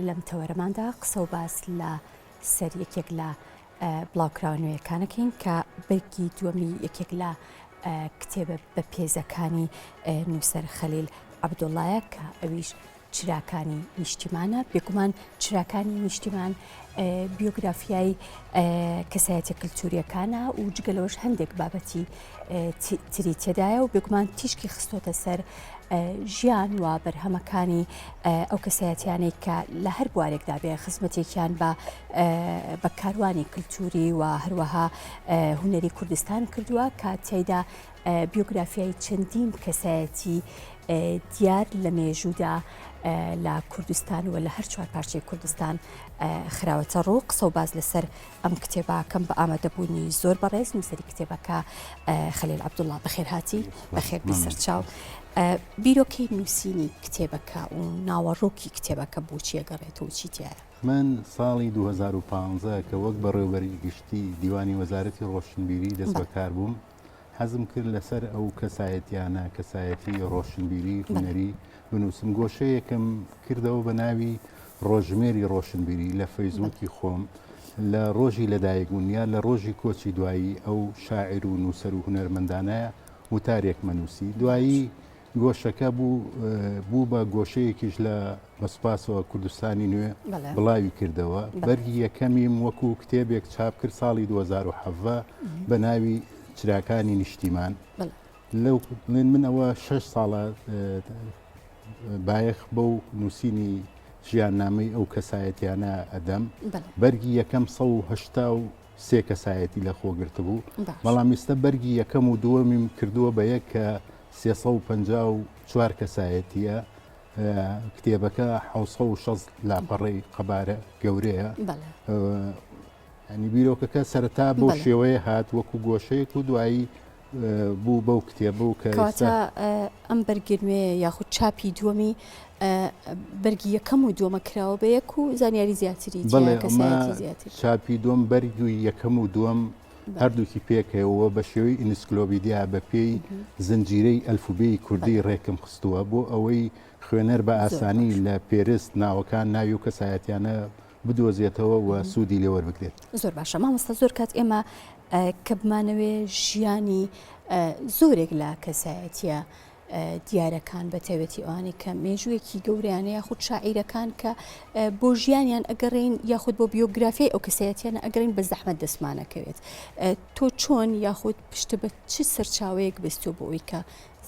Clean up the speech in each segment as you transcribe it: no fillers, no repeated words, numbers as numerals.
لەم تەوەرەماندا قسە و باس لە سەر یەکێک لە بڵاوکراوە نوێیەکانەکەین کە بەرگی دووەمی یەکێک لە کتێبە بەپێزەکانی نووسەر خەلیل عەبدوڵایە کە ئەویش چراکانی نیشتیمانە، بێگومان چراکانی نیشتیمان بیۆگرافیای کەسایەتیە کلتوریەکانە و جگە لەوەش هەندێک بابەتی تری تێدایە و بێگومان تیشکی خستۆتە سەر ژیان و بەرهەمەکانی ئەو کەسایەتیانەی کە لە هەر بوارێکدا بێ خزمەتێکیان بە بە کاروانی کللتوری و هەروەها هونەری کوردستان کردووە کە تێیدا بیۆگرافیای چەندین کەسایەتی دیار لە مێژوودا لە کوردستان و لە هەر چوار پارچەی کوردستان خراوەتە ڕوو. قسە و باس لەسەر ئەم کتێبەکەم بە ئامادەبوونی زۆر بەڕێز نووسەری کتێبەکە خەلیل عەبدوڵڵا بەخێرهاتی بەخێر بی سەرچاو. بیرۆکەی نووسینی کتێبەکە و ناوەڕۆکی کتێبەکە بۆچی ئەگەڕێتەوە و چی تیایە؟ من ساڵی 2015 کە وەک بەڕێوەبەری گشتی دیوانی وەزارەتی ڕۆشنبیری دەستبەکار بووم، حەزم کرد لەسەر ئەو کەسایەتیانە، کەسایەتی ڕۆشنبیری، هونەری بنووسم. گۆشەیەکم کردەوە بە ناوی ڕۆژژمێری ڕۆشنبیری لە فەیسبووکی خۆم، لە ڕۆژی لەدایکبوون یا لە ڕۆژی کۆچی دوایی ئەو شاعیر و نووسەر و هونەرمەندانە وتارێکمە نووسی. دوایی گۆشەکە بوو بوو بە گۆشەیەکیش لە بە سوپاسەوە کوردستانی نوێ بڵاوی کردەوە. بەرگی یەکەمیم وەکو کتێبێک چاپ کرد ساڵی 2017 بە ناوی چراکانی نیشتیمان. لەو بڵێن من ئەوە شەش ساڵە بایەخ بەو نووسینی ژیاننامەی ئەو کەسایەتیانە ئەدەم. بەرگی یەکەم 183 کەسایەتی لە خۆ گرتبوو، بەڵام ئیستا بەرگی یەکەم و دووەمیم کردووە بە یەک کە 354 کەسایەتیە. کتێبەکە 760 لاپەڕەی قەبارە گەورەیە. ینی بیرۆکەکە سەرەتا بۆ شێوەیە هات وەکو گۆشەیەک و دوایی بوو بەو کتێبە و کە ئەم بەرگی نوێ یاخود چاپی دووەمی بەرگی یەکەم و دووەمە کراوە بە یەک و زانیاری زیاتری چاپی دووەم بەرگی یەکەم و دووەم هەردووکی پێکەوە بە شێوەی ئینسکلۆبیدیا بە پێی زنجیرەی ئەلفوبێی کوردی ڕێکم خستووە بۆ ئەوەی خوێنەر بە ئاسانی لە پێرست ناوەکان ناوی و کەسایەتیانە بدۆزێتەوە و سوودی لێ وەربگرێت. زۆر باشە مامۆستا زۆر کات ئێمە کە بمانەوێ ژیانی زۆرێک لە کەسایەتیە دیارەکان بە تایبەتی ئەوانەی کە مێژوویەکی گەورەیانە یاخود شاعیرەکان کە بۆ ژیانیان ئەگەڕین یاخود بۆ بیۆگرافیای ئەو کەسایەتیانە ئەگەڕین بە زەحمەت دەستمانەکەوێت تۆ چۆن یاخود پشت بە چ سەرچاوەیەک بەستووە بۆ ئەوی کە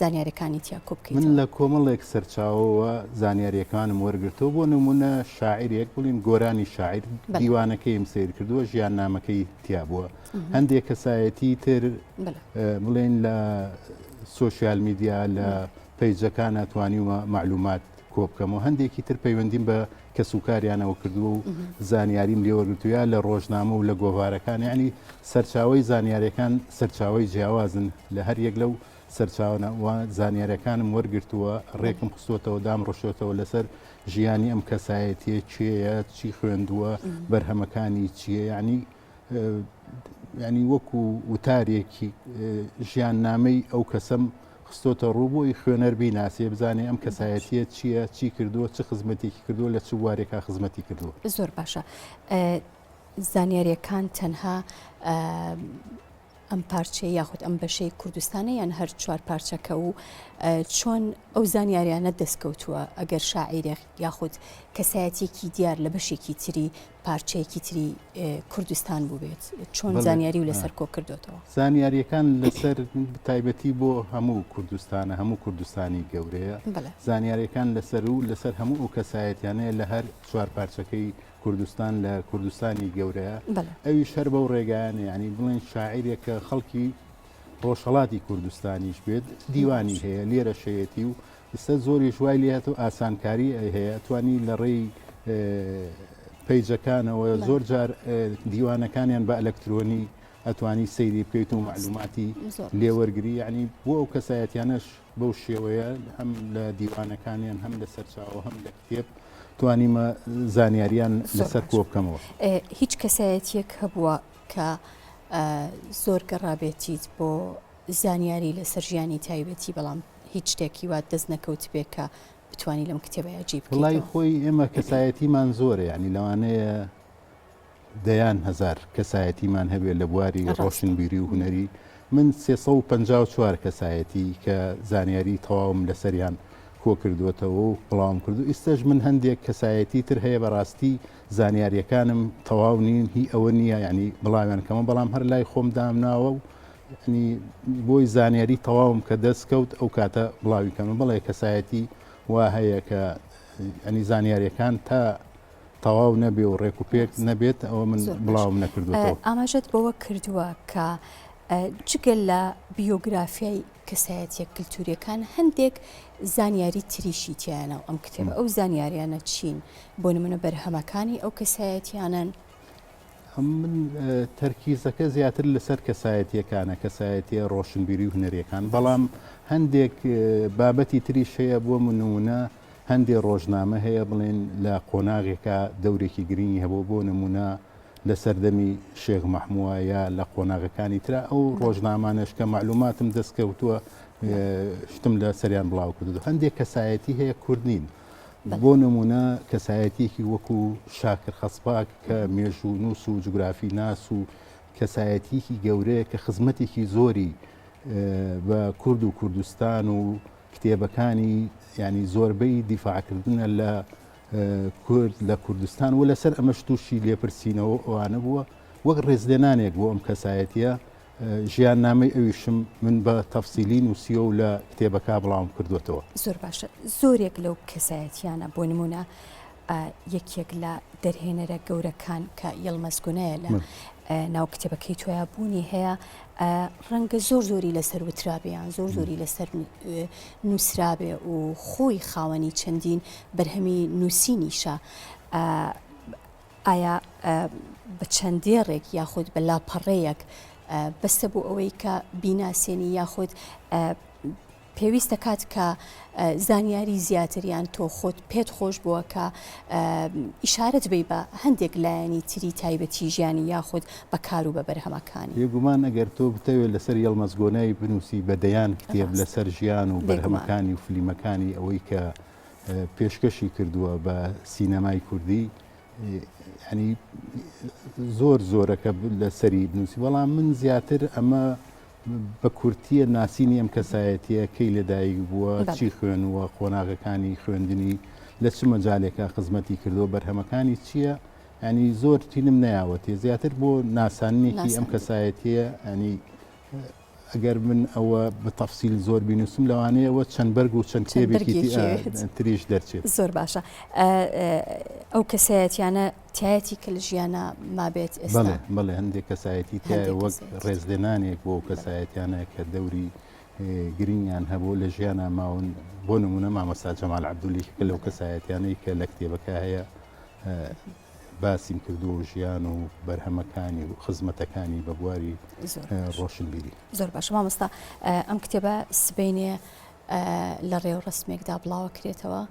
زانیارەکانی تیا کۆ بکەیتەوە؟ من لە کۆمەڵێک سەرچاوەوە زانیارییەکانم وەرگرتووە، بۆ نموونە شاعیرێک بڵێین گۆرانی شاعیر دیوانەکەیم سەیر کردووە، ژیاننامەکەی تیا بووە. هەندێک کەسایەتی تر بڵێین لە سۆشیال میدیا لە پەیجەکانە توانیومە مەعلومات کۆ بکەمەوە، هەندێکی تر پەیوەندیم بە کەسوکاریانەوە کردووە و زانیاریم لێ وەرگرتووە یا لە ڕۆژنامە و لە گۆڤارەکان، یانی سەرچاوەی زانیارییەکان سەرچاوەی جیاوازن لە هەر یەک لەو سەرچاوە و زانیاریەکانم وەرگرتووە، ڕێکم خستۆتەوە، دامڕشتۆتەوە لەسەر ژیانی ئەم کەسایەتیە کێیە، چی خوێندووە، بەرهەمەکانی چییە، یعنی ینی وەکو وتارێکی ژیاننامەی ئەو کەسەم خستۆتە ڕوو بۆی خوێنەر بیناسێ بزانێ ئەم کەسایەتیە چییە، چی کردووە، چ خزمەتێکی کردووە، لە چ بوارێکا خزمەتی کردووە. زۆر باشە. زانیاریەکان تەنها ئەم پارچەی یاخود ئەم بەشەی کوردستانە یان هەر چوار پارچەکە و چۆن ئەو زانیاریانە دەستکەوتووە ئەگەر شاعیرێک یاخود کەسایەتێکی دیار لە بەشێکی تری پارچەیەکی تری کوردستان بووبێت چۆن زانیاری و لەسەر کۆ کردوتەوە؟ زانیاریەکان لەسەر تایبەتی بۆ هەموو کوردستانە هەموو کوردستانی گەورەیە زانیاریەکان لەسەر و لەسەر هەموو ئەو کەسایەتیانەیە لە هەر چوار پارچەکەی کوردستان لە کوردستانی گەورەیە ئەویش هەر بەو ڕێگایانە یانی بڵێن شاعیرێک کە خەڵکی ڕۆژهەڵاتی کوردستانیش بێت دیوانی هەیە لێرە شەیەتی و ئێستا زۆریش وای لێهات و ئاسانکاری هەیە توانی لە ڕێی پەیجەکانەوە زۆر جار دیوانەکانیان بە ئەلکترۆنی ئەتوانی سەیری بکەیت و معلوماتی لێوەرگری یعنی بۆ ئەو کەسایەتیانەش بەو شێوەیە هەم لە دیوانەکانیان هەم لە سەرچاوە هەم لە کتێب توانیمە زانیاریان لەسەر کۆ بکەمەوە. هیچ کەسایەتیەک هەبووە کە زۆر گەڕابێتیت بۆ زانیاری لەسەر ژیانی تایبەتی بەڵام هیچ شتێکی وات دەست نەکەوتبێ کە. بتانی لەم کتێبەیە جێی وڵی بکەیتەوە؟ خۆی ئێمە کەسایەتیمان زۆرە یانی لەوانەیە دەیان هەزار کەسایەتیمان هەبێت لە بواری ڕاستە. ڕۆشنبیری و هونەری، من 354 کەسایەتی کە زانیاری تەواوم لەسەریان کۆکردووەتەوە و بڵاوم کردو ئیستەش من هەندێک کەسایەتی تر هەیە بەڕاستی زانیاریەکانم تەواو نین هی ئەوە نییە یعنی بڵاویان کەمە بەڵام هەر لای خۆم دامناوە و یعنی بۆی زانیاری تەواوم کە دەست کەوت ئەو کاتە بڵاوی کەمە بەڵێ کەسایەتی وا هەیە کە ینی زانیاریەکان تا تەواو نەبێ و ڕێک و پێک نەبێت ئەوە من بڵاوم نەکردوەوە. ئاماژەت بەوە کردووە کە جگە لە بیۆگرافیای کەسایەتیە کلتوریەکان هەندێک زانیاری تریشی تیایە ناو ئەم کتێبە ئەو زانیاریانە چین بۆ نمونە بەرهەمەکانی ئەو کەسایەتیانەن؟ من تەرکیزەکە زیاتر لەسەر کەسایەتیەکانە کەسایەتیە ڕۆشنبیری و هونەریەکان بەڵام هەندێک بابەتی تریش هەیە بۆ نمونە هەندێ ڕۆژنامە هەیە بڵێن لە قۆناغێکا دەورێکی گرنگی هەبوو بۆ نمونە لە سەردەمی شێخ مەحمووە یا لە قۆناغەکانی ترا ئەو ڕۆژنامانەش کە مەعلوماتم دەست کەوتووە شتم لە سەریان بڵاو کردو هەندێک کەسایەتی هەیە کورد نین بۆ نمونە کەسایەتیەکی وەکو شاکر خەسپاک کە مێژوو نووس و جوگرافی ناس و کەسایەتیەکی گەورەیە کە خزمەتێکی زۆری بە کورد و کوردستان و کتێبەکانی ینی زۆربەی دیفاعکردنە لە کورد لە کوردستان و لەسەر ئەمەش تووشی لێپرسینەوە ئەوانە بووە وەک ڕێزلێنانێک بۆ ئەم کەسایەتیە ژیان نامەی ئەویشم من بە تەفسیلی نووسیوە و لە کتێبەکە بڵاوم کردوێتەوە. زۆر باشە زۆرێک لەو کەسایەتیانە بۆ نمونە یەکێک لە دەرهێنەرە گەورەکان کە یڵمەز گونەیە لە ناو کتێبەکەی تۆیا بوونی هەیە ڕەنگە زۆر زۆری لەسەر وترابێ یان زۆر زۆری لەسەر نووسرابێ و خۆی خاوەنی چەندین بەرهەمی نووسینیشە ئایا بە چەند دێڕێک یاخود بە لاپەڕەیەک بەسە بۆ ئەوەی کە بیناسێنی یاخود پێویست دەکات کە زانیاری زیاتر یان تۆ خۆت پێت خۆش بووە کە ئیشارەت بی بە هەندێک لایەنی تری تایبەتی ژیانی یاخود بە کار و بە بەرهەمەکانی. بێگومان ئەگەر تۆ بتەوێت لەسەر یەڵمەز گۆنای بنووسی بە دەیان کتێب لەسەر ژیان و بەرهەمەکانی و فلیمەکانی ئەوەی کە پێشکەشی کردووە بە سینەمای کوردی یانی زۆر زۆرەکە لەسەری بنووسی بەڵام من زیاتر ئەمە بە کورتییە ناسینی ئەم کەسایەتییە، کەی لەدایک بووە، چی خوێنووە، قۆناغەکانی خوێندنی، لە چ مەجالێکا خزمەتی کردووە، بەرهەمەکانی چییە، یانی زۆر تینم نەیاوەتێ، زیاتر بۆ ناساندنێکی ئەم کەسایەتییە، یانی ئەگەر من ئەوە بە تەفسیل زۆر بینووسم لەوانەیە ئەوە چەند بەرگ و چەند کتێبێکی تریش دەرچێت. زۆر باشە. ئەو کەسایەتیانە تایەتی کە لە ژیانا مابێت ئێستا؟ بەڵێ بەڵێ هەندێک کەسایەتی تایە وەک ڕێزلێنانێک بۆ ئەو کەسایەتیانە کە دەوری گرنگیان هەبوو لە ژیانا ماون بۆ نمونە مامۆستا جەمال عەبدولی کە لەو کەسایەتیانەی کە لە کتێبەکە هەیە باسیم کردووە و ژیان و بەرهەمەکانی و خزمەتەکانی بە بواری ڕۆشنبیری. زۆر باشە مامۆستا ئەم کتێبە سبەینێ لە ڕێوڕەسمێکدا بڵاوەکرێتەوە،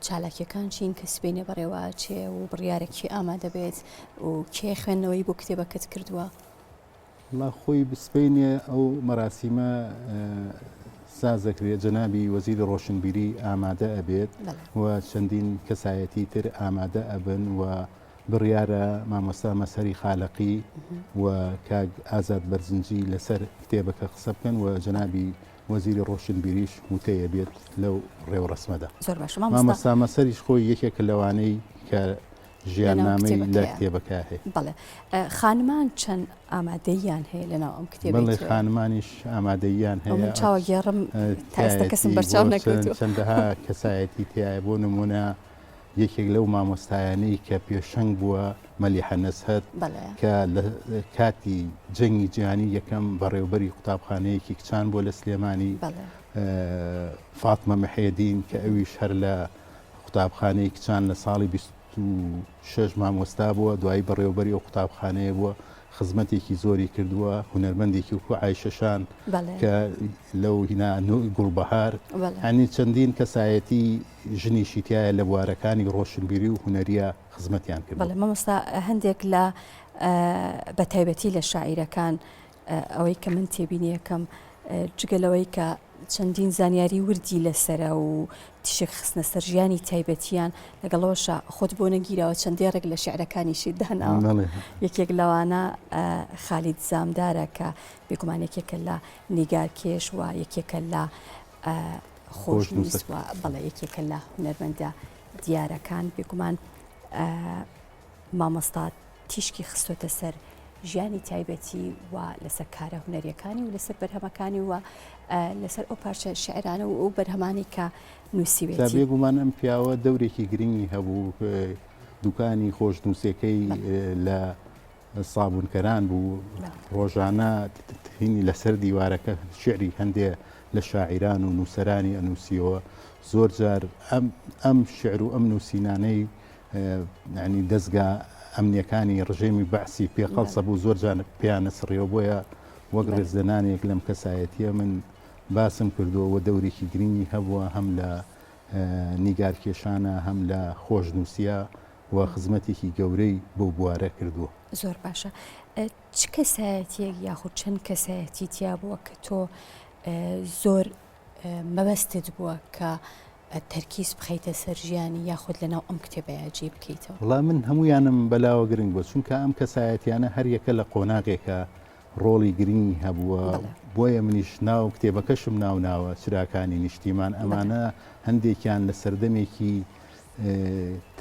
چالاکیەکان چین کە سبەینێ بەڕێوەچێ و بڕیارە کێ ئامادە بێت و کێ خوێندنەوەی بۆ کتێبەکەت کردووە؟ وەڵا خۆی سبەینێ ئەو مەراسیمە ساز دەکرێت، جەنابی وەزیری ڕۆشنبیری ئامادە ئەبێت و چەندین کەسایەتی تر ئامادە ئەبن و بڕیارە مامۆستا مەزهەری خالەقی و کاک ئازاد بەرزنجی لەسەر کتێبەکە قسە بکەن و جەنابی وەزیری ڕۆشنبیریش وتەیە بێت لەو ڕێوڕەسمەدا. زۆر باشە مامۆستا. مامۆستا مەسەریش خۆی یەکێکە لەوانەی کە ژیاننامەی لە کتێبەکە هەیە. بەڵێ خانمان چەند ئامادەییان هەیە لەناو ئەم کتێبەی بەڵێ خانمانیش ئامادەییان هەیە. من چاوەگێڕم تا ئێستا کەسم بەرچاو نەکەوتووە. چەندەها کەسایەتی تیایە بۆ نموونە یەکێک لەو مامۆستایانەی کە پێشەنگ بووە مەلیحە نەزهەت کە لە کاتی جەنگی جیهانی یەکەم بەڕێوبەری قوتابخانەیەکی کچان بووە لە سلێمانی، فاتمە محێدین کە ئەویش هەر لە قوتابخانەی کچان لە ساڵی 26 مامۆستا بووە، دوایی بەڕێوبەری ئەو قوتابخانەیە بووە، خزمەتێکی زۆری کردووە، هونەرمەندێکی وەکو ئایشە شان کە لەو هینا گوڵبەهار، یانی چەندین کەسایەتی ژنیشی تیایە لە بوارەکانی ڕۆشنبیری و هونەرییا خزمەتیان کردووە. بەڵێ مامۆستا هەندێک لە بە تایبەتی لە شاعیرەکان ئەوەی کە من تێبینیەکەم جگە لەوەی کە چەندین زانیاری وردی لەسەرە و تیشک خستنە سەر ژیانی تایبەتیان، لەگەڵ ئەوەشا خۆت بۆ نەگیراوە چەند دێڕێک لە شیعرەکانیشی داناوە. یەکێک لەوانە خالید زامدارە کە بێگومان یەکێکە لە نیگارکێش و یەکێکە لە خۆشنووس و بەڵێ یەکێکە لە هونەرمەندە دیارەکان. بێگومان مامۆستا تیشکی خستۆتە سەر ژیانی تایبەتی و لەسەر کارە هونەریەکانی و لەسەر بەرهەمەکانی و لەسەر ئەو پارچە شعرانە و ئەو بەرهەمانی کە نووسیوێتی. بێگومان ئەم پیاوە دەورێکی گرنگی هەبوو دوکانی خۆشنووسەکەی لە سابونکەران بوو ڕۆژانە هینی لەسەر دیوارەکە شعری هەندێ لە شاعیران و نووسەرانی ئەنووسیەوە زۆر جار ئەم ئەم شعر و ئەم نووسینانەی یانی دەزگا ئەمنیەکانی ڕژێمی بەعسی پێ قەڵسە بوو زۆر جار پێیان نەسڕیەوە بۆیە وەک ڕێزلێنانێک لەم کەسایەتیە من باسم کردووە و دەورێکی گرنگی هەبووە هەم لە نیگارکێشانە هەم لە خۆشنووسیە و خزمەتێکی گەورەی بەو بوارە کردووە. زۆر باشە چ کەسایەتیەک یاخود چەند کەسایەتی تیا بووە کە تۆ زۆر مەبەستت بووە کە تەرکیز بخەیتە سەر ژیانی یاخود لەناو ئەم کتێبەیا جێی بکەیتەوە؟ وەڵا من هەموویانم بەلاوە گرنگ بووە چونکە ئەم کەسایەتیانە هەر یەکە لە قۆناغێکا ڕۆڵی گرنگی هەبووە بۆیە منیش ناو کتێبەکەشم ناو ناوە چراکانی نیشتیمان ئەمانە هەندێکیان لە سەردەمێکی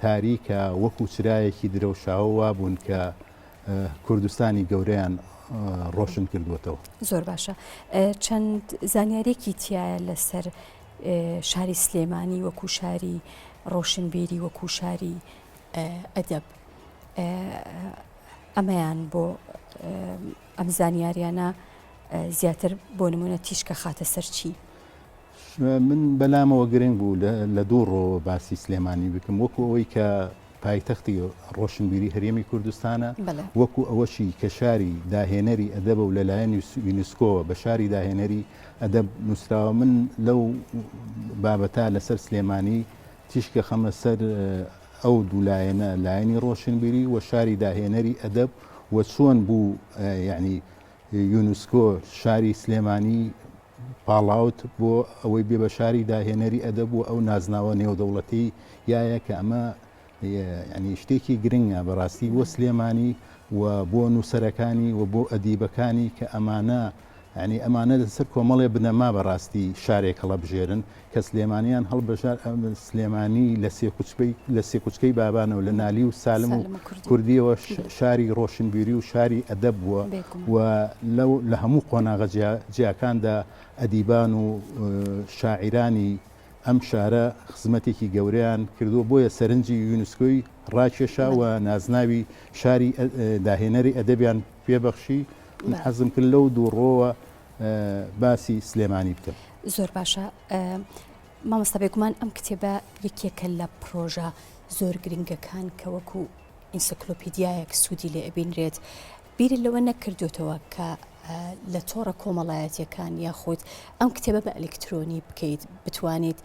تاریکە وەکو چرایەکی درەوشاوە وابوون کە کوردستانی گەورەیان ڕۆشن کردووەتەوە. زۆر باشە چەند زانیارێکی تایە لەسەر شاری سلێمانی وەکو شاری ڕۆشنبیری وەکو شاری ئەدەب ئەمەیان بۆ ئەم زانیاریانە زیاتر بۆ نمونە تیشکە خاتە سەر چی؟ من بەلامەوە گرنگ بوو لە دوو ڕۆوە باسی سلێمانی بکەم وەکو ئەوەی کە پایتەختی ڕۆشنبیری هەرێمی کوردستانە، وەکو ئەوەشی کە شاری داهێنەری ئەدەبە و لەلایەن یونسکۆوە بە شاری داهێنەری ئەدەب نووسراوە، من لەو بابەتە لەسەر سلێمانی تیشک ئەخەمە سەر ئەو دوو لایەنە، لایەنی ڕۆشنبیری و شاری داهێنەری ئەدەب و چۆن بوو یەعنی یونسکۆ شاری سلێمانی پاڵاوت بۆ ئەوەی بێ بە شاری داهێنەری ئەدەب و ئەو نازناوە نێودەوڵەتی یایە کە ئەمە یعنی شتێکی گرنگە بەڕاستی بۆ سلێمانی و بۆ نووسەرەکانی و بۆ ئەدیبەکانی کە ئەمانە یعنی ئەمانە لەسەر کۆمەڵێ بنەما بەڕاستی شارێک هەڵەبژێرن کە سلێمانیان هەڵبژار سلێمانی لە سێکوچکەی لە سێکوچکەی بابانەوە لە نالی و سالم و کوردیەوە شاری ڕۆشنبیری و شاری ئەدەب بووە و لەو لە هەموو قۆناغە جیاکاندا ئەدیبان و شاعیرانی ئەم شارە خزمەتێکی گەورەیان کردووە بۆیە سەرنجی یونسکۆی ڕاکێشا و نازناوی شاری داهێنەری ئەدەبیان پێبەخشی من حەزم کرد لەو دووڕۆوە باسی سلێمانی بکەم. زۆر باشە مامۆستا بێگومان ئەم کتێبە یەکێکە لە پرۆژە زۆر گرنگەکان کە وەکو ئینسکلۆپیدیایەک سوودی لێ ئەبینرێت بیرت لەوە نەکردوتەوە کە لە تۆڕە کۆمەڵایەتیەکان یاخود ئەم کتێبە بە ئەلکترۆنی بکەیت بتوانیت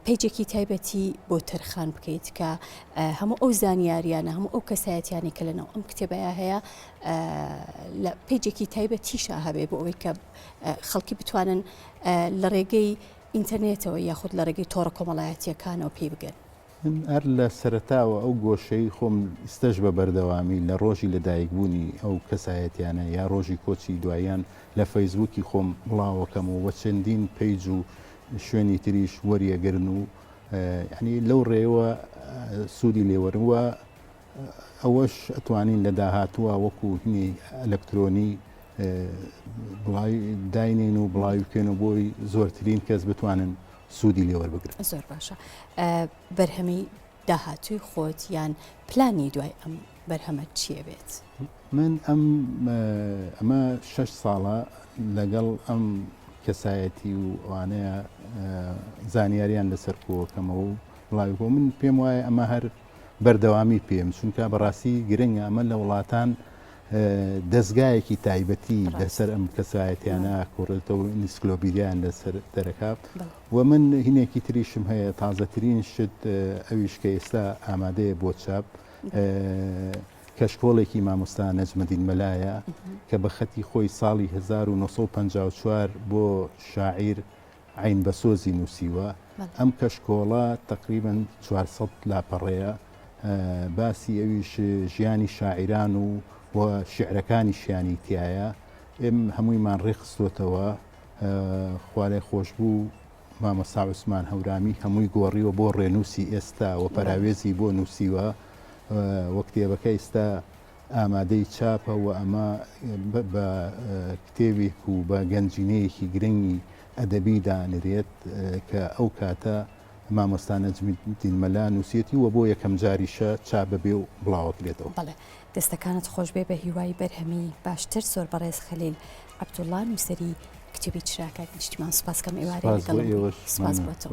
پەیجێکی تایبەتی بۆ تەرخان بکەیت کە هەموو ئەو زانیاریانە هەموو ئەو کەسایەتیانی کە لەناو ئەم کتێبەیە هەیە لە پەیجێکی تایبەتیشا هەبێ بۆ ئەوەی کە خەڵکی بتوانن لە ڕێگەی ئینتەرنێتەوە یاخود لە ڕێگەی تۆڕە کۆمەڵایەتیەکانەوە پێی بگەن. من هەر لە سەرەتاوە ئەو گۆشەی خۆم ئیستەش بە بەردەوامی لە ڕۆژی لە دایکبوونی ئەو کەسایەتیانە یا ڕۆژی کۆچی دواییان لە فەیسبووکی خۆم بڵاوەکەمەوە و چەندین پەیج و شوێنی تریش وەریەگرن و یانی لەو ڕێیەوە سوودی لێوەرن و ئەوەش ئەتوانین لە داهاتووە وەکو هینی ئەلکترۆنی بڵاوی داینین و بڵاوی بکەین و بۆی زۆرترین کەس بتوانن سوودی لێ وەربگرن. زۆر باشە بەرهەمی داهاتووی خۆت یان پلانی دوای ئەم بەرهەمە چییە بێت؟ من ئەم ئەمە شەش ساڵە لەگەڵ ئەم کەسایەتی و ئەوانەیە زانیاریان لەسەر کۆکەمەوە و بڵاوی بۆ من پێم وایە ئەمە هەر بەردەوامی پێم چونکە بەڕاستی گرنگە ئەمە لە وڵاتان دەزگایەکی تایبەتی لەسەر ئەم کەسایەتیانە کۆڕێتەوە ئینسکلۆبیدیان لەسەر دەرەکات و من هینێکی تریشم هەیە تازەترین شت ئەویش کە ئێستا ئامادەیە بۆ چاپ کەشکۆڵێکی مامۆستا نەجمەدین مەلایە کە بە خەتی خۆی ساڵی 1954 بۆ شاعیر. عەین بەسۆزی نووسیوە. ئەم کەشکۆڵە تەقریبەن 400 لاپەڕەیە باسی ئەویش ژیانی شاعیران و و شیعرەکانیشیانی تیایە. ئێم هەموویمان ڕێکخستۆتەوە. خوالێ خۆشبوو مامۆستا عوسمان هەورامی هەمووی گۆڕیوە بۆ ڕێنووسی ئێستا و پەراوێزی بۆ نووسیوە و کتێبەکە ئیستا ئامادەی چاپە و ئەمە بە کتێبێک و بە گەنجینەیەکی گرنگی ئەدەبی دانرێت کە ئەو کاتە مامۆستا نەجمدین مەلا نووسیەتی و بۆ یەکەم جاریشە چاپ ببێ و بڵاوەکرێتەوە. بەڵێ دەستەکانت خۆشبێ بە هیوای بەرهەمی باشتر زۆر بەڕێز خەلیل عەبدوڵا نووسەری کتێبی چراکانی نیشتیمان سوپاس کەم ئێوارەی سپاس بۆ لەگەڵم بووی ئێوەش سپاس مەمنون بۆ تۆ.